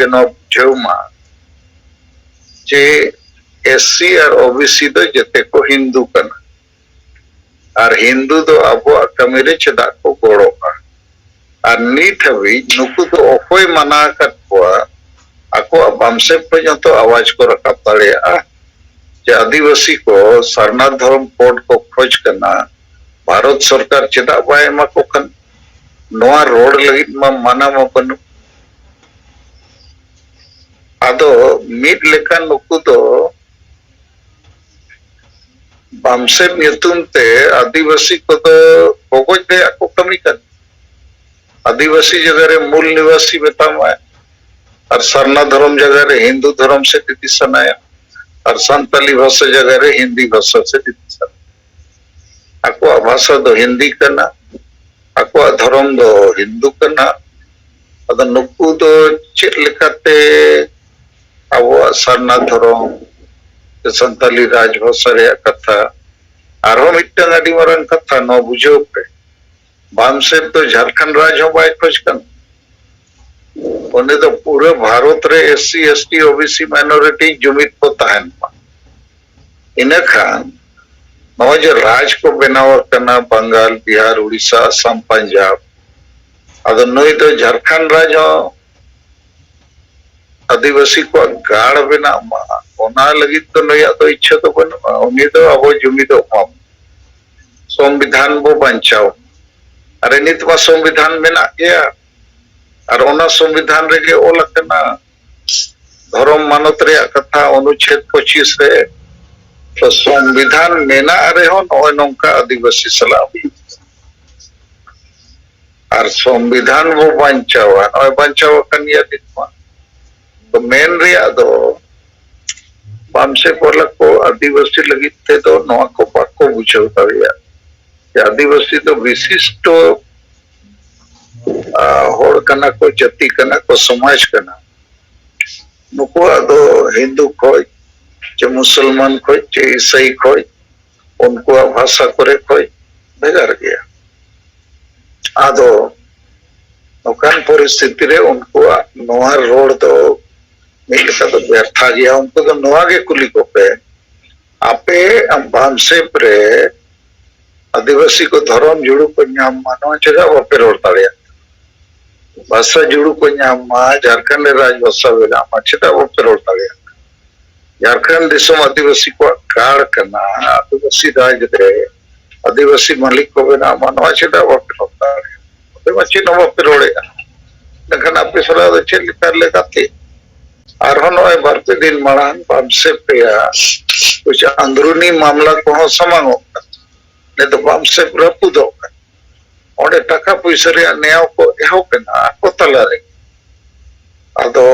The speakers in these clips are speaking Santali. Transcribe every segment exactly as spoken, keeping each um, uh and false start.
ᱡᱮ ᱱᱚᱣᱟ ᱵᱩᱡᱷᱟᱹᱣ ᱢᱟ ᱡᱮ ᱮᱥ ᱥᱤ ᱟᱨ ᱳ ᱵᱤ ᱥᱤ ᱫᱚ ᱡᱮᱛᱮ ᱠᱚ ᱦᱤᱱᱫᱩ ᱠᱟᱱᱟ᱾ ᱟᱨ ᱦᱤᱱᱫᱩ ᱫᱚ ᱟᱵᱚᱣᱟᱜ ᱠᱟᱹᱢᱤ ᱨᱮ ᱪᱮᱫᱟᱜ ᱠᱚ ᱜᱚᱲᱚᱜᱼᱟ? ᱟᱨ ᱱᱤᱛ ᱦᱟᱹᱵᱤᱡ ᱱᱩᱠᱩ ᱫᱚ ᱚᱠᱚᱭ ᱢᱟᱱᱟ ᱟᱠᱟᱫ ᱠᱚᱣᱟ ᱟᱠᱚᱣᱟᱜ ᱵᱟᱢᱥᱮᱵ ᱠᱷᱚᱱ ᱦᱚᱸᱛᱚ ᱟᱣᱟᱡ ᱠᱚ ᱨᱟᱠᱟᱵ ᱫᱟᱲᱮᱭᱟᱜᱼᱟ? ᱡᱮ ᱟᱹᱫᱤᱵᱟᱹᱥᱤ ᱠᱚ ᱥᱟᱨᱱᱟ ᱫᱷᱚᱨᱚᱢ ᱠᱳᱰ ᱠᱚ ᱠᱷᱚᱡᱽ ᱠᱟᱱᱟ, ᱵᱷᱟᱨᱚᱛ ᱥᱚᱨᱠᱟᱨ ᱪᱮᱫᱟᱜ ᱵᱟᱭ ᱮᱢᱟ ᱠᱚ ᱠᱟᱱᱟ? ᱱᱚᱣᱟ ᱨᱚᱲ ᱞᱟᱹᱜᱤᱫ ᱢᱟ ᱢᱟᱱᱟ ᱢᱟ ᱵᱟᱹᱱᱩᱜ᱾ ᱟᱫᱚ ᱢᱤᱫ ᱞᱮᱠᱟᱱ ᱱᱩᱠᱩ ᱫᱚ ᱵᱟᱢᱥᱮᱵ ᱧᱩᱛᱩᱢ ᱛᱮ ᱟᱹᱫᱤᱵᱟᱹᱥᱤ ᱠᱚᱫᱚ ᱵᱚᱜᱚᱡ ᱨᱮᱭᱟᱜ ᱠᱚ ᱠᱟᱹᱢᱤ ᱠᱟᱱᱟ᱾ ᱟᱹᱫᱤᱵᱟᱹᱥᱤ ᱡᱟᱭᱜᱟ ᱨᱮ ᱢᱩᱞ ᱱᱤᱵᱟᱥᱤ ᱢᱮᱛᱟᱢᱟᱭ, ᱟᱨ ᱥᱟᱨᱱᱟ ᱫᱷᱚᱨᱚᱢ ᱡᱟᱭᱜᱟ ᱨᱮ ᱦᱤᱱᱫᱩ ᱫᱷᱚᱨᱚᱢ ᱥᱮᱫ ᱤᱫᱤ ᱥᱟᱱᱟᱭᱟ, ᱟᱨ ᱥᱟᱱᱛᱟᱞᱤ ᱵᱷᱟᱥᱟ ᱡᱟᱭᱜᱟ ᱨᱮ ᱦᱤᱱᱫᱤ ᱵᱷᱟᱥᱟ ᱥᱮᱫ ᱤᱫᱤ ᱥᱟᱱᱟᱭᱟ᱾ ᱟᱠᱚᱣᱟᱜ ᱵᱷᱟᱥᱟ ᱫᱚ ᱦᱤᱱᱫᱤ ᱠᱟᱱᱟ, ᱟᱠᱚᱣᱟᱜ ᱫᱷᱚᱨᱚᱢ ᱫᱚ ᱦᱤᱱᱫᱩ ᱠᱟᱱᱟ᱾ ᱟᱫᱚ ᱱᱩᱠᱩ ᱫᱚ ᱪᱮᱫ ᱞᱮᱠᱟᱛᱮ ᱟᱵᱚᱣᱟᱜ ᱥᱟᱨᱱᱟ ᱫᱷᱚᱨᱚᱢ ᱥᱮ ᱥᱟᱱᱛᱟᱞᱤ ᱨᱟᱡᱽ ᱵᱷᱟᱥᱟ ᱨᱮᱭᱟᱜ ᱠᱟᱛᱷᱟ? ᱟᱨᱦᱚᱸ ᱢᱤᱫᱴᱟᱝ ᱟᱹᱰᱤ ᱢᱟᱨᱟᱝ ᱠᱟᱛᱷᱟ, ᱱᱚᱣᱟ ᱵᱩᱡᱷᱟᱹᱣ ᱯᱮ, ᱵᱟᱢᱥᱮᱵ ᱫᱚ ᱡᱷᱟᱲᱠᱷᱚᱸᱰ ᱨᱟᱡᱽ ᱦᱚᱸ ᱵᱟᱭ ᱠᱷᱚᱡᱽ ᱠᱟᱱᱟ᱾ ᱩᱱᱤ ᱫᱚ ᱯᱩᱨᱟᱹ ᱵᱷᱟᱨᱚᱛ ᱨᱮ S C, S T, O B C minority ᱡᱩᱢᱤᱫ ᱠᱚ ᱛᱟᱦᱮᱱ ᱢᱟ᱾ ᱤᱱᱟᱹ ᱠᱷᱟᱱ ᱱᱚᱜᱼᱚᱭ ᱡᱮ ᱨᱟᱡᱽ ᱠᱚ ᱵᱮᱱᱟᱣ ᱟᱠᱟᱱᱟ, ᱵᱟᱝᱜᱟᱞ, ᱵᱤᱦᱟᱨ, ᱩᱲᱤᱥᱥᱟ, ᱟᱥᱟᱢ, ᱯᱟᱧᱡᱟᱵᱽ, ᱟᱫᱚ ᱱᱩᱭ ᱫᱚ ᱡᱷᱟᱲᱠᱷᱚᱸᱰ ᱨᱟᱡᱽ ᱦᱚᱸ ᱟᱹᱫᱤᱵᱟᱹᱥᱤ ᱠᱚᱣᱟᱜ ᱜᱟᱲ ᱵᱮᱱᱟᱜ ᱢᱟ, ᱚᱱᱟ ᱞᱟᱹᱜᱤᱫ ᱫᱚ ᱱᱩᱭᱟᱜ ᱫᱚ ᱤᱪᱪᱷᱟᱹ ᱫᱚ ᱵᱟᱹᱱᱩᱜᱼᱟ᱾ ᱩᱱᱤ ᱫᱚ ᱟᱵᱚ ᱡᱩᱢᱤᱫᱚᱜ ᱢᱟ, ᱥᱚᱝᱵᱤᱫᱷᱟᱱ ᱵᱚ ᱵᱟᱧᱪᱟᱣ, ᱟᱨ ᱱᱤᱛ ᱢᱟ ᱥᱚᱝᱵᱤᱫᱷᱟᱱ ᱢᱮᱱᱟᱜ ᱜᱮᱭᱟ, ᱟᱨ ᱚᱱᱟ ᱥᱚᱝᱵᱤᱫᱷᱟᱱ ᱨᱮᱜᱮ ᱚᱞ ᱟᱠᱟᱱᱟ ᱫᱷᱚᱨᱚᱢ ᱢᱟᱱᱚᱛ ᱨᱮᱭᱟᱜ ᱠᱟᱛᱷᱟ, ᱚᱱᱩᱪᱷᱮᱫ ᱯᱚᱸᱪᱤᱥ ᱨᱮ᱾ ᱛᱚ ᱥᱚᱝᱵᱤᱫᱷᱟᱱ ᱢᱮᱱᱟᱜ ᱨᱮᱦᱚᱸ ᱱᱚᱜᱼᱚᱭ ᱱᱚᱝᱠᱟ ᱟᱹᱫᱤᱵᱟᱹᱥᱤ ᱥᱟᱞᱟᱜ ᱦᱩᱭᱩᱜ ᱠᱟᱱᱟ᱾ ᱟᱨ ᱥᱚᱝᱵᱤᱫᱷᱟᱱ ᱵᱚ ᱵᱟᱧᱪᱟᱣᱟ, ᱱᱚᱜᱼᱚᱭ ᱵᱟᱧᱪᱟᱣ ᱟᱠᱟᱱ ᱜᱮᱭᱟ ᱱᱤᱛ ᱢᱟ᱾ ᱛᱚ ᱢᱮᱱ ᱨᱮᱭᱟᱜ ᱫᱚ ᱵᱟᱢᱥᱮ ᱠᱚᱞᱟ ᱠᱚ ᱟᱹᱫᱤᱵᱟᱹᱥᱤ ᱞᱟᱹᱜᱤᱫ ᱛᱮᱫᱚ ᱱᱚᱣᱟ ᱠᱚ ᱵᱟᱠᱚ ᱵᱩᱡᱷᱟᱹᱣ ᱫᱟᱲᱮᱭᱟᱜ ᱡᱮ ᱟᱹᱫᱤᱵᱟᱹᱥᱤ ᱫᱚ ᱵᱤᱥᱤᱥᱴᱚ, ᱟ, ᱦᱚᱲ ᱠᱟᱱᱟ ᱠᱚ, ᱡᱟᱹᱛᱤ ᱠᱟᱱᱟ ᱠᱚ, ᱥᱚᱢᱟᱡᱽ ᱠᱟᱱᱟ᱾ ᱱᱩᱠᱩᱣᱟᱜ ᱫᱚ ᱦᱤᱱᱫᱩ ᱠᱷᱚᱡ ᱪᱮ ᱢᱩᱥᱚᱞᱢᱟᱱ ᱠᱷᱚᱡ ᱪᱮ ᱤᱥᱟᱹᱭ ᱠᱷᱚᱡ ᱩᱱᱠᱩᱣᱟᱜ ᱵᱷᱟᱥᱟ ᱠᱚᱨᱮ ᱠᱷᱚᱡ ᱵᱷᱮᱜᱟᱨ ᱜᱮᱭᱟ᱾ ᱟᱫᱚ ᱱᱚᱝᱠᱟᱱ ᱯᱚᱨᱤᱥᱛᱷᱤᱛᱤ ᱨᱮ ᱩᱱᱠᱩᱣᱟᱜ ᱱᱚᱣᱟ ᱨᱚᱲ ᱫᱚ ᱢᱤᱫ ᱞᱮᱠᱟ ᱫᱚ ᱵᱮᱨᱛᱷᱟ ᱜᱮᱭᱟ᱾ ᱩᱱᱠᱩ ᱫᱚ ᱱᱚᱣᱟ ᱜᱮ ᱠᱩᱞᱤ ᱠᱚᱯᱮ, ᱟᱯᱮ ᱵᱟᱢᱥᱮᱯ ᱨᱮ ᱟᱹᱫᱤᱵᱟᱹᱥᱤ ᱠᱚ ᱫᱷᱚᱨᱚᱢ ᱡᱩᱲᱩ ᱠᱚ ᱧᱟᱢ ᱢᱟ, ᱱᱚᱣᱟ ᱪᱮᱫᱟᱜ ᱵᱟᱯᱮ ᱨᱚᱲ ᱫᱟᱲᱮᱭᱟᱜ ᱠᱟᱱᱟ? ᱵᱷᱟᱥᱟ ᱡᱩᱲᱩ ᱠᱚ ᱧᱟᱢ ᱢᱟ, ᱡᱷᱟᱲᱠᱷᱚᱸᱰ ᱨᱮ ᱨᱟᱡᱽ ᱵᱷᱟᱥᱟ ᱵᱮᱱᱟᱜ ᱢᱟ, ᱪᱮᱫᱟᱜ ᱵᱟᱯᱮ ᱨᱚᱲ ᱫᱟᱲᱮᱭᱟᱜ ᱠᱟᱱᱟ? ᱡᱷᱟᱲᱠᱷᱚᱸᱰ ᱫᱤᱥᱚᱢ ᱟᱹᱫᱤᱵᱟᱹᱥᱤ ᱠᱚᱣᱟᱜ ᱜᱟᱲ ᱠᱟᱱᱟ, ᱟᱹᱫᱤᱵᱟᱹᱥᱤ ᱨᱟᱡᱽ ᱨᱮ ᱟᱹᱫᱤᱵᱟᱹᱥᱤ ᱢᱟᱹᱞᱤᱠ ᱠᱚ ᱵᱮᱱᱟᱜ ᱢᱟ, ᱱᱚᱣᱟ ᱪᱮᱫᱟᱜ ᱵᱟᱯᱮ ᱨᱚᱲ ᱫᱟᱲᱮᱭᱟᱜ ᱠᱟᱱᱟ? ᱟᱯᱮ ᱢᱟ ᱪᱮᱫ ᱦᱚᱸ ᱵᱟᱯᱮ ᱨᱚᱲᱮᱫᱼᱟ᱾ ᱢᱮᱱᱠᱷᱟᱱ ᱟᱯᱮ ᱥᱟᱞᱟᱜ ᱫᱚ ᱪᱮᱫ ᱞᱮᱠᱟ ᱞᱮᱠᱟᱛᱮ? ᱟᱨᱦᱚᱸ ᱱᱚᱜᱼᱚᱭ ᱵᱟᱨ ᱯᱮ ᱫᱤᱱ ᱢᱟᱲᱟᱝ ᱵᱟᱢᱥᱮᱯ ᱨᱮᱭᱟᱜ ᱠᱩᱪ ᱟᱱᱫᱨᱩᱱᱤ ᱢᱟᱢᱞᱟ ᱠᱚᱦᱚᱸ ᱥᱟᱢᱟᱝᱚᱜ ᱠᱟᱱᱟ᱾ ᱱᱤᱛ ᱫᱚ ᱵᱟᱢᱥᱮᱯ ᱨᱟᱹᱯᱩᱫᱚᱜ ᱠᱟᱱᱟ᱾ ᱚᱸᱰᱮ ᱴᱟᱠᱟ ᱯᱩᱭᱥᱟᱹ ᱨᱮᱭᱟᱜ ᱱᱮᱭᱟᱣ ᱠᱚ ᱮᱦᱚᱵ ᱮᱱᱟ ᱟᱠᱚ ᱛᱟᱞᱟᱨᱮ᱾ ᱟᱫᱚ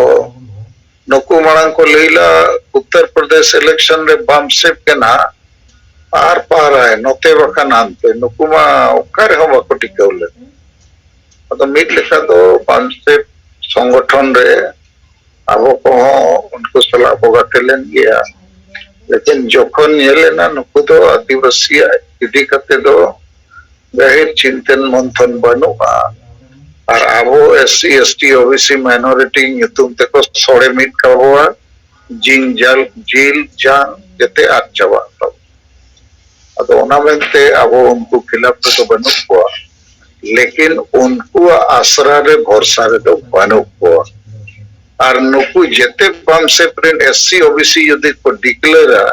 ᱱᱩᱠᱩ ᱢᱟᱲᱟᱝ ᱠᱚ ᱞᱟᱹᱭ ᱞᱟ, ᱩᱛᱛᱚᱨ ᱯᱨᱚᱫᱮᱥ election ᱨᱮ ᱵᱟᱢᱥᱮᱯ ᱜᱮ ᱱᱟᱦᱟᱜ ᱟᱨ ᱯᱟᱦᱟᱨᱟᱭ ᱱᱚᱛᱮ ᱵᱟᱠᱷᱟᱱ ᱦᱟᱱᱛᱮ, ᱱᱩᱠᱩ ᱢᱟ ᱚᱠᱟ ᱨᱮᱦᱚᱸ ᱵᱟᱠᱚ ᱴᱤᱠᱟᱹᱣ ᱞᱮᱱ᱾ ᱟᱫᱚ ᱢᱤᱫ ᱞᱮᱠᱟ ᱫᱚ ᱵᱟᱢᱥᱮᱯ ᱥᱚᱝᱜᱚᱴᱷᱚᱱ ᱨᱮ ᱟᱵᱚ ᱠᱚᱦᱚᱸ ᱩᱱᱠᱩ ᱥᱟᱞᱟᱜ ᱵᱚ ᱜᱟᱛᱮ ᱞᱮᱱ ᱜᱮᱭᱟ, ᱞᱮᱠᱤᱱ ᱡᱚᱠᱷᱚᱱ ᱧᱮᱞ ᱮᱱᱟ ᱱᱩᱠᱩ ᱫᱚ ᱟᱹᱫᱤᱵᱟᱹᱥᱤᱭᱟᱜ ᱤᱫᱤ ᱠᱟᱛᱮ ᱫᱚ ᱜᱟᱹᱦᱤᱨ ᱪᱤᱱᱛᱟᱹᱱ ᱢᱚᱱᱛᱷᱚᱱ ᱵᱟᱹᱱᱩᱜᱼᱟ, ᱟᱨ ᱟᱵᱚ SC ST OBC minority ᱧᱩᱛᱩᱢ ᱛᱮᱠᱚ ᱥᱚᱲᱮ ᱢᱤᱫ ᱠᱟᱵᱚᱣᱟ, ᱡᱤᱝ ᱡᱟᱞ ᱡᱤᱞ ᱡᱟᱝ ᱡᱮᱛᱮ ᱟᱫ ᱪᱟᱵᱟᱜ ᱛᱟᱵᱚᱱᱟ᱾ ᱟᱫᱚ ᱚᱱᱟ ᱢᱮᱱᱛᱮ ᱟᱵᱚ ᱩᱱᱠᱩ ᱠᱷᱤᱞᱟᱯ ᱨᱮᱫᱚ ᱵᱟᱹᱱᱩᱜ ᱠᱚᱣᱟ, ᱞᱮᱠᱤᱱ ᱩᱱᱠᱩᱣᱟᱜ ᱟᱥᱨᱟ ᱨᱮ ᱵᱷᱚᱨᱥᱟ ᱨᱮᱫᱚ ᱵᱟᱹᱱᱩᱜ ᱠᱚᱣᱟ᱾ ᱟᱨ ᱱᱩᱠᱩ ᱡᱮᱛᱮ ᱵᱟᱢᱥᱮᱯ ᱨᱮᱱ SC OBC ᱡᱩᱫᱤ ᱠᱚ declare ᱟ,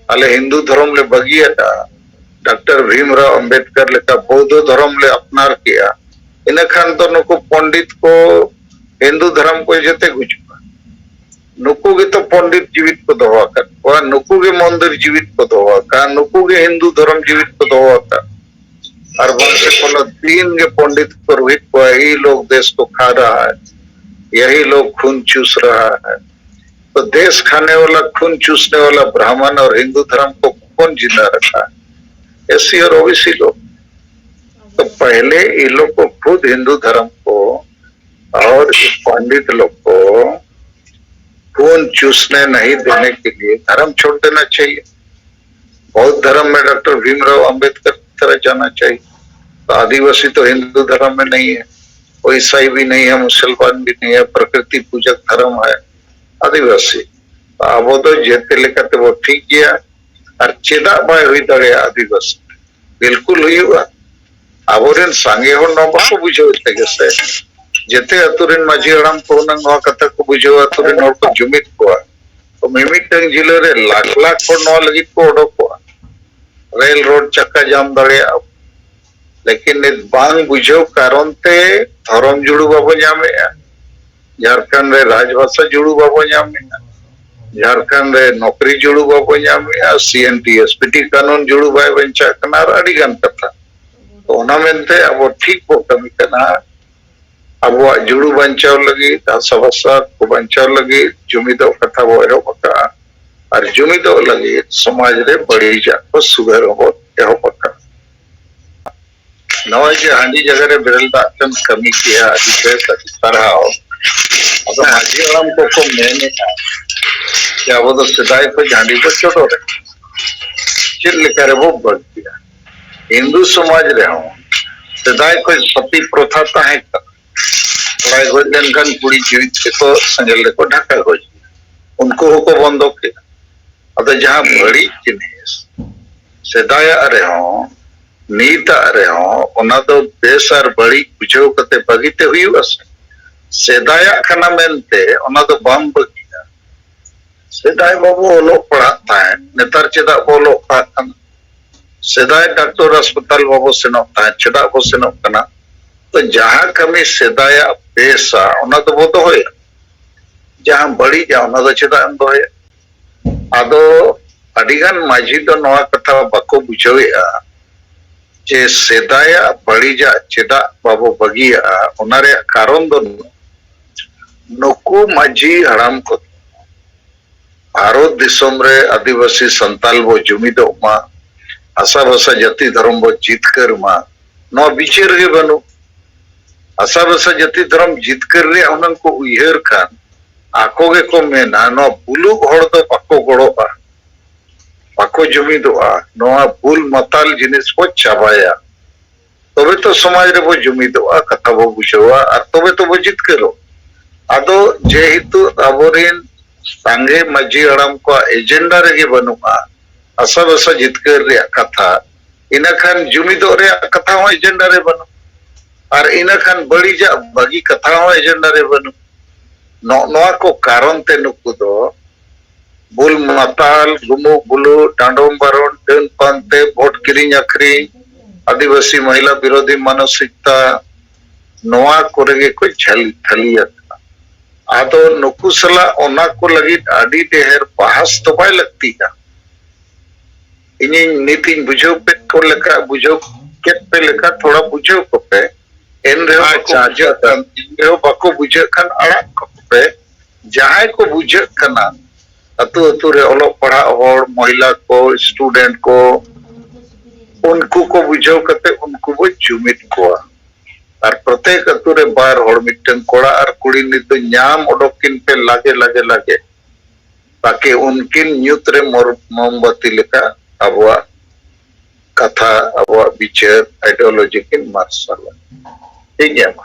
ᱟᱞᱮ ᱦᱤᱱᱫᱩ ᱫᱷᱚᱨᱚᱢ ᱞᱮ ᱵᱟᱹᱜᱤᱭᱟᱫᱟ, ᱰᱟᱠᱛᱟᱨ ᱵᱷᱤᱢᱨᱟᱣ ᱟᱢᱵᱮᱫᱠᱟᱨ ᱞᱮᱠᱟ ᱵᱳᱫᱷᱚ ᱫᱷᱚᱨᱚᱢ ᱞᱮ ᱟᱯᱱᱟᱨ ᱠᱮᱜᱼᱟ, ᱤᱱᱟᱹ ᱠᱷᱟᱱ ᱫᱚ ᱱᱩᱠᱩ ᱯᱚᱱᱰᱤᱛ ᱠᱚ ᱦᱤᱱᱫᱩ ᱫᱷᱚᱨᱚᱢ ᱠᱚ ᱡᱮᱛᱮ ᱜᱩᱡᱩᱜᱼᱟ᱾ ᱱᱩᱠᱩ ᱜᱮᱛᱚ ᱯᱚᱱᱰᱤᱛ ᱡᱤᱣᱤᱫ ᱠᱚ ᱫᱚᱦᱚ ᱟᱠᱟᱫ ᱠᱚᱣᱟ, ᱱᱩᱠᱩ ᱜᱮ ᱢᱚᱱᱫᱤᱨ ᱡᱤᱣᱤᱫ ᱠᱚ ᱫᱚᱦᱚ ᱟᱠᱟᱫ, ᱱᱩᱠᱩ ᱜᱮ ᱦᱤᱱᱫᱩ ᱫᱷᱚᱨᱚᱢ ᱡᱤᱣᱤᱫ ᱠᱚ ᱫᱚᱦᱚ ᱟᱠᱟᱫ᱾ ᱟᱨ ᱵᱟᱝ ᱥᱮ ᱠᱳᱱᱳ ᱫᱤᱱ ᱜᱮ ᱯᱚᱱᱰᱤᱛ ᱠᱚ ᱨᱩᱦᱤᱫ ᱠᱚᱣᱟ, ᱮᱭ ᱞᱳᱜᱽ ᱫᱮᱥ ᱠᱚ ᱠᱷᱟ ᱨᱟᱦᱟ ᱦᱟᱭ, ᱭᱟᱦᱤ ᱞᱳᱜᱽ ᱠᱷᱩᱱ ᱪᱩᱥ ᱨᱟᱦᱟ ᱦᱟᱭ᱾ ᱛᱚ ᱫᱮᱥ ᱠᱷᱟᱱᱮ ᱣᱟᱞᱟ, ᱠᱷᱩᱱ ᱪᱩᱥᱱᱮ ᱣᱟᱞᱟ ᱵᱨᱟᱦᱢᱚᱱ ᱚᱨ ᱦᱤᱱᱫᱩ ᱫᱷᱚᱨᱚᱢ ᱠᱚ ᱠᱳᱱ ᱡᱤᱱᱫᱟ ᱨᱟᱠᱷᱟ ᱦᱟᱭ? SC ᱚᱨ OBC ᱞᱳᱜᱽ᱾ तो पहले ये लोग को खुद हिंदू धर्म को और पंडित लोग को खून चूसने नहीं देने के लिए धर्म छोड़ देना चाहिए। बौद्ध धर्म में डॉक्टर भीमराव अंबेडकर की तरह जाना चाहिए। तो आदिवासी तो हिंदू धर्म में नहीं है, कोई ईसाई भी नहीं है, मुसलमान भी नहीं है, प्रकृति पूजक धर्म है, आदिवासी। ᱟᱵᱚ ᱫᱚ ᱡᱮᱛᱮ ᱞᱮᱠᱟ ᱛᱮᱵᱚ ᱴᱷᱤᱠ ᱜᱮᱭᱟ᱾ ᱟᱨ ᱪᱮᱫᱟᱜ ᱵᱟᱭ ᱦᱩᱭ ᱫᱟᱲᱮᱭᱟᱜᱼᱟ ᱟᱹᱫᱤᱵᱟᱹᱥᱤ? ᱵᱤᱞᱠᱩᱞ ᱦᱩᱭᱩᱜᱼᱟ᱾ ᱟᱵᱚᱨᱮᱱ ᱥᱟᱸᱜᱮ ᱦᱚᱲ ᱱᱚᱣᱟ ᱵᱟᱠᱚ ᱵᱩᱡᱷᱟᱹᱣᱮᱫ ᱛᱮᱜᱮ ᱥᱮ᱾ ᱡᱮᱛᱮ ᱟᱛᱳ ᱨᱮᱱ ᱢᱟᱹᱡᱷᱤ ᱦᱟᱲᱟᱢ ᱠᱚ ᱦᱩᱱᱟᱹᱝ ᱱᱚᱣᱟ ᱠᱟᱛᱷᱟ ᱠᱚ ᱵᱩᱡᱷᱟᱹᱣᱟ, ᱟᱛᱳ ᱨᱮᱱ ᱦᱚᱲ ᱠᱚ ᱡᱩᱢᱤᱫ ᱠᱚᱣᱟ᱾ ᱛᱚ ᱢᱤᱢᱤᱫᱴᱟᱝ ᱡᱤᱞᱟᱹ ᱨᱮ ᱞᱟᱠᱷ ᱞᱟᱠᱷ ᱦᱚᱲ ᱱᱚᱣᱟ ᱞᱟᱹᱜᱤᱫ ᱠᱚ ᱚᱰᱚᱠᱚᱜᱼᱟ᱾ ᱨᱮᱞ ᱨᱳᱰ ᱪᱟᱠᱟ ᱡᱟᱢ ᱫᱟᱲᱮᱭᱟᱜᱼᱟ᱾ ᱞᱮᱠᱤᱱ ᱱᱤᱛ ᱵᱟᱝ ᱵᱩᱡᱷᱟᱹᱣ ᱠᱟᱨᱚᱱ ᱛᱮ ᱫᱷᱚᱨᱚᱢ ᱡᱩᱲᱩ ᱵᱟᱵᱚ ᱧᱟᱢᱮᱜᱼᱟ᱾ ᱡᱷᱟᱲᱠᱷᱚᱸᱰ ᱨᱮ ᱨᱟᱡᱽᱵᱷᱟᱥᱟ ᱡᱩᱲᱩ ᱵᱟᱵᱚ ᱧᱟᱢᱮᱜᱼᱟ᱾ ᱡᱷᱟᱲᱠᱷᱚᱸᱰ ᱨᱮ ᱱᱚᱠᱨᱤ ᱡᱩᱲᱩ ᱵᱟᱵᱚ ᱧᱟᱢᱮᱜᱼᱟ᱾ ᱥᱤ N T S P T ᱠᱟᱹᱱᱩᱱ ᱡᱩᱲᱩ ᱵᱟᱭ ᱵᱟᱧᱪᱟᱜ ᱠᱟᱱᱟ, ᱟᱨ ᱟᱹᱰᱤ ᱜᱟᱱ ᱠᱟᱛᱷᱟ᱾ ᱛᱚ ᱚᱱᱟ ᱢᱮᱱᱛᱮ ᱟᱵᱚ ᱴᱷᱤᱠ ᱵᱚ ᱠᱟᱹᱢᱤ ᱠᱟᱱᱟ᱾ ᱟᱵᱚᱣᱟᱜ ᱡᱩᱲᱩ ᱵᱟᱧᱪᱟᱣ ᱞᱟᱹᱜᱤᱫ, ᱦᱟᱥᱟ ᱵᱷᱟᱥᱟ ᱠᱚ ᱵᱟᱧᱪᱟᱣ ᱞᱟᱹᱜᱤᱫ, ᱡᱩᱢᱤᱫᱚᱜ ᱠᱟᱛᱷᱟ ᱵᱚ ᱮᱦᱚᱵ ᱟᱠᱟᱫᱼᱟ᱾ ᱟᱨ ᱡᱩᱢᱤᱫᱚᱜ ᱞᱟᱹᱜᱤᱫ ᱥᱚᱢᱟᱡᱽ ᱨᱮ ᱵᱟᱹᱲᱤᱡᱟᱜ ᱠᱚ ᱥᱩᱫᱷᱟᱹᱨ ᱦᱚᱸᱵᱚ ᱮᱦᱚᱵ ᱟᱠᱟᱫᱼᱟ᱾ ᱱᱚᱜᱼᱚᱭ ᱡᱮ ᱦᱟᱺᱰᱤ ᱡᱟᱭᱜᱟ ᱨᱮ ᱵᱮᱨᱮᱞ ᱫᱟᱜ ᱛᱮᱢ ᱠᱟᱹᱢᱤ ᱠᱮᱭᱟ, ᱟᱹᱰᱤ ᱵᱮᱥ, ᱟᱹᱰᱤ ᱥᱟᱨᱦᱟᱣ᱾ ᱟᱫᱚ ᱢᱟᱹᱡᱷᱤ ᱦᱟᱲᱟᱢ ᱠᱚᱠᱚ ᱢᱮᱱᱮᱫᱼᱟ ᱡᱮ ᱟᱵᱚ ᱫᱚ ᱥᱮᱫᱟᱭ ᱠᱷᱚᱱ ᱦᱟᱺᱰᱤ ᱵᱚ ᱪᱚᱰᱚᱨᱮᱫ, ᱪᱮᱫ ᱞᱮᱠᱟ ᱨᱮᱵᱚ ᱵᱟᱹᱜᱤᱭᱟ? ᱦᱤᱱᱫᱩ ᱥᱚᱢᱟᱡᱽ ᱨᱮᱦᱚᱸ ᱥᱮᱫᱟᱭ ᱠᱷᱚᱱ ᱥᱚᱛᱤ ᱯᱨᱚᱛᱷᱟ ᱛᱟᱦᱮᱸ ᱠᱟᱱᱟ᱾ ᱠᱚᱲᱟᱭ ᱜᱚᱡ ᱞᱮᱱᱠᱷᱟᱱ ᱠᱩᱲᱤ ᱡᱤᱣᱤᱫ ᱛᱮᱠᱚ ᱥᱮᱸᱜᱮᱞ ᱨᱮᱠᱚ ᱰᱷᱟᱠᱟ ᱜᱚᱡ᱾ ᱩᱱᱠᱩ ᱦᱚᱸᱠᱚ ᱵᱚᱱᱫᱚ ᱠᱮᱫᱟ᱾ ᱟᱫᱚ ᱡᱟᱦᱟᱸ ᱵᱟᱹᱲᱤᱡ ᱡᱤᱱᱤᱥ ᱥᱮᱫᱟᱭᱟᱜ ᱨᱮᱦᱚᱸ ᱱᱤᱛᱟᱜ ᱨᱮᱦᱚᱸ, ᱚᱱᱟ ᱫᱚ ᱵᱮᱥ ᱟᱨ ᱵᱟᱹᱲᱤᱡ ᱵᱩᱡᱷᱟᱹᱣ ᱠᱟᱛᱮ ᱵᱟᱹᱜᱤ ᱛᱮ ᱦᱩᱭᱩᱜᱼᱟ ᱥᱮ? ᱥᱮᱫᱟᱭᱟᱜ ᱠᱟᱱᱟ ᱢᱮᱱᱛᱮ ᱚᱱᱟ ᱫᱚ ᱵᱟᱢ ᱵᱟᱹᱜᱤᱭᱟ᱾ ᱥᱮᱫᱟᱭ ᱵᱟᱵᱚ ᱚᱞᱚᱜ ᱯᱟᱲᱦᱟᱜ ᱛᱟᱦᱮᱸᱫ, ᱱᱮᱛᱟᱨ ᱪᱮᱫᱟᱜ ᱵᱚ ᱚᱞᱚᱜ ᱯᱟᱲᱦᱟᱜ ᱠᱟᱱᱟ? ᱥᱮᱫᱟᱭ ᱰᱟᱠᱛᱚᱨ ᱦᱟᱥᱯᱟᱛᱟᱞ ᱵᱟᱵᱚ ᱥᱮᱱᱚᱜ ᱛᱟᱦᱮᱸᱫ, ᱪᱮᱫᱟᱜ ᱵᱚ ᱥᱮᱱᱚᱜ ᱠᱟᱱᱟ? ᱛᱚ ᱡᱟᱦᱟᱸ ᱠᱟᱹᱢᱤ ᱥᱮᱫᱟᱭᱟᱜ ᱵᱮᱥᱟ, ᱚᱱᱟ ᱫᱚᱵᱚ ᱫᱚᱦᱚᱭᱟ᱾ ᱡᱟᱦᱟᱸ ᱵᱟᱹᱲᱤᱡᱟ, ᱚᱱᱟ ᱫᱚ ᱪᱮᱫᱟᱜ ᱮᱢ ᱫᱚᱦᱚᱭᱟ? ᱟᱫᱚ ᱟᱹᱰᱤᱜᱟᱱ ᱢᱟᱹᱡᱷᱤ ᱫᱚ ᱱᱚᱣᱟ ᱠᱟᱛᱷᱟ ᱵᱟᱠᱚ ᱵᱩᱡᱷᱟᱹᱣᱮᱫᱼᱟ ᱡᱮ ᱥᱮᱫᱟᱭᱟᱜ ᱵᱟᱹᱲᱤᱡᱟᱜ ᱪᱮᱫᱟᱜ ᱵᱟᱵᱚ ᱵᱟᱹᱜᱤᱭᱟᱜᱼᱟ, ᱚᱱᱟ ᱨᱮᱭᱟᱜ ᱠᱟᱨᱚᱱ ᱫᱚ ᱱᱩᱠᱩ ᱢᱟᱹᱡᱷᱤ ᱦᱟᱲᱟᱢ ᱠᱚ ᱵᱷᱟᱨᱚᱛ ᱫᱤᱥᱚᱢ ᱨᱮ ᱟᱹᱫᱤᱵᱟᱹᱥᱤ ᱥᱟᱱᱛᱟᱞ ᱵᱚ ᱡᱩᱢᱤᱫᱚᱜ ᱢᱟ, ᱦᱟᱥᱟ ᱵᱷᱟᱥᱟ ᱡᱟᱹᱛᱤ ᱫᱷᱚᱨᱚᱢ ᱵᱚ ᱡᱤᱛᱠᱟᱹᱨ ᱢᱟ, ᱱᱚᱣᱟ ᱵᱤᱪᱟᱹᱨ ᱜᱮ ᱵᱟᱹᱱᱩᱜ᱾ ᱦᱟᱥᱟ ᱵᱷᱟᱥᱟ ᱡᱟᱹᱛᱤ ᱫᱷᱚᱨᱚᱢ ᱡᱤᱛᱠᱟᱹᱨ ᱨᱮᱭᱟᱜ ᱦᱩᱱᱟᱹᱝ ᱠᱚ ᱩᱭᱦᱟᱹᱨ ᱠᱷᱟᱱ, ᱟᱠᱚ ᱜᱮᱠᱚ ᱢᱮᱱᱟ, ᱱᱚᱣᱟ ᱵᱩᱞᱩᱜ ᱦᱚᱲ ᱫᱚ ᱵᱟᱠᱚ ᱜᱚᱲᱚᱜᱼᱟ, ᱵᱟᱠᱚ ᱡᱩᱢᱤᱫᱚᱜᱼᱟ, ᱱᱚᱣᱟ ᱵᱩᱞ ᱢᱟᱛᱟᱞ ᱡᱤᱱᱤᱥ ᱵᱚ ᱪᱟᱵᱟᱭᱟ᱾ ᱛᱚᱵᱮ ᱛᱚ ᱥᱚᱢᱟᱡᱽ ᱨᱮᱵᱚ ᱡᱩᱢᱤᱫᱚᱜᱼᱟ, ᱠᱟᱛᱷᱟ ᱵᱚ ᱵᱩᱡᱷᱟᱹᱣᱟ ᱟᱨ ᱛᱚᱵᱮ ᱛᱚᱵᱚ ᱡᱤᱛᱠᱟᱹᱨᱚᱜ᱾ ᱟᱫᱚ ᱡᱮᱦᱮᱛᱩ ᱟᱵᱚᱨᱮᱱ ᱥᱟᱸᱜᱮ ᱢᱟᱹᱡᱷᱤ ᱦᱟᱲᱟᱢ ᱠᱚᱣᱟᱜ ᱮᱡᱮᱱᱰᱟ ᱨᱮᱜᱮ ᱵᱟᱹᱱᱩᱜᱼᱟ ᱟᱥᱟ ᱵᱷᱟᱥᱟ ᱡᱤᱛᱠᱟᱹᱨ ᱨᱮᱭᱟᱜ ᱠᱟᱛᱷᱟ, ᱤᱱᱟᱹᱠᱷᱟᱱ ᱡᱩᱢᱤᱫᱚᱜ ᱨᱮᱭᱟᱜ ᱠᱟᱛᱷᱟ ᱦᱚᱸ ᱮᱡᱮᱱᱰᱟ ᱨᱮ ᱵᱟᱹᱱᱩᱜ, ᱟᱨ ᱤᱱᱟᱹᱠᱷᱟᱱ ᱵᱟᱹᱲᱤᱡᱟᱜ ᱵᱟᱹᱜᱤ ᱠᱟᱛᱷᱟ ᱦᱚᱸ ᱮᱡᱮᱱᱰᱟ ᱨᱮ ᱵᱟᱹᱱᱩᱜ᱾ ᱱᱚᱜᱼᱚ ᱱᱚᱣᱟ ᱠᱚ ᱠᱟᱨᱚᱱ ᱛᱮ ᱱᱩᱠᱩ ᱫᱚ ᱵᱩᱞ ᱢᱟᱛᱟᱞ, ᱜᱩᱢᱩᱜ ᱵᱩᱞᱩᱜ, ᱰᱟᱸᱰᱚᱢ ᱵᱟᱨᱚᱱ, ᱰᱟᱹᱱ ᱯᱟᱱᱛᱮ, ᱵᱷᱳᱴ ᱠᱤᱨᱤᱧ ᱟᱹᱠᱷᱨᱤᱧ, ᱟᱹᱫᱤᱵᱟᱹᱥᱤ ᱢᱚᱦᱤᱞᱟ ᱵᱤᱨᱳᱫᱷᱤ ᱢᱟᱱᱚᱥᱤᱠᱛᱟ, ᱱᱚᱣᱟ ᱠᱚᱨᱮ ᱜᱮᱠᱚ ᱡᱷᱟᱹᱞᱤ ᱛᱷᱟᱹᱞᱤ ᱟᱠᱟᱱᱟ᱾ ᱟᱫᱚ ᱱᱩᱠᱩ ᱥᱟᱞᱟᱜ ᱚᱱᱟ ᱠᱚ ᱞᱟᱹᱜᱤᱫ ᱟᱹᱰᱤ ᱰᱷᱮᱨ ᱵᱟᱦᱟᱥ ᱫᱚ ᱵᱟᱭ ᱞᱟᱹᱠᱛᱤᱜᱼᱟ᱾ ᱤᱧᱤᱧ ᱱᱤᱛᱤᱧ ᱵᱩᱡᱷᱟᱹᱣ ᱠᱮᱫ ᱠᱚ ᱞᱮᱠᱟ, ᱵᱩᱡᱷᱟᱹᱣ ᱠᱮᱫ ᱯᱮ ᱞᱮᱠᱟ ᱛᱷᱚᱲᱟ ᱵᱩᱡᱷᱟᱹᱣ ᱠᱚᱯᱮ᱾ ᱮᱱ ᱨᱮᱦᱚᱸ ᱵᱟᱠᱚ ᱟᱪᱪᱷᱟ, ᱟᱪᱪᱷᱟ, ᱵᱩᱡᱷᱟᱹᱜ ᱟᱪᱪᱷᱟ᱾ ᱠᱷᱟᱱ, ᱮᱱ ᱨᱮᱦᱚᱸ ᱵᱟᱠᱚ ᱵᱩᱡᱷᱟᱹᱜ ᱠᱷᱟᱱ ᱟᱲᱟᱜ ᱠᱚᱯᱮ᱾ ᱡᱟᱦᱟᱸᱭ ᱠᱚ ᱵᱩᱡᱷᱟᱹᱜ ᱠᱟᱱᱟ, ᱟᱹᱛᱩ ᱟᱹᱛᱩ ᱨᱮ ᱚᱞᱚᱜ ᱯᱟᱲᱦᱟᱜ ᱦᱚᱲ, ᱢᱚᱦᱤᱞᱟ ᱠᱚ, ᱥᱴᱩᱰᱮᱱᱴ ᱠᱚ, ᱩᱱᱠᱩ ᱠᱚ ᱵᱩᱡᱷᱟᱹᱣ ᱠᱟᱛᱮ ᱩᱱᱠᱩ ᱵᱚ ᱡᱩᱢᱤᱫ ᱠᱚᱣᱟ᱾ ᱟᱨ ᱯᱨᱚᱛᱮᱠ ᱟᱹᱛᱩ ᱨᱮ ᱵᱟᱨ ᱦᱚᱲ, ᱢᱤᱫᱴᱟᱝ ᱠᱚᱲᱟ ᱟᱨ ᱠᱩᱲᱤ, ᱱᱤᱛ ᱫᱚ ᱧᱟᱢ ᱚᱰᱚᱠ ᱠᱤᱱ ᱯᱮ ᱞᱟᱜᱮ ᱞᱟᱜᱮ ᱞᱟᱜᱮ, ᱛᱟᱠᱤ ᱩᱱᱠᱤᱱ ᱧᱩᱛ ᱨᱮ ᱢᱚᱨ-, ᱢᱳᱢᱵᱟᱛᱤ ᱞᱮᱠᱟ ᱟᱵᱚᱣᱟᱜ ᱠᱟᱛᱷᱟ, ᱟᱵᱚᱣᱟᱜ ᱵᱤᱪᱟᱹᱨ, ᱟᱭᱰᱤᱭᱳᱞᱚᱡᱤ ᱠᱤᱱ ᱢᱟᱨᱥᱟᱞᱟ᱾ ᱴᱷᱤᱠ ᱜᱮᱭᱟ ᱢᱟ᱾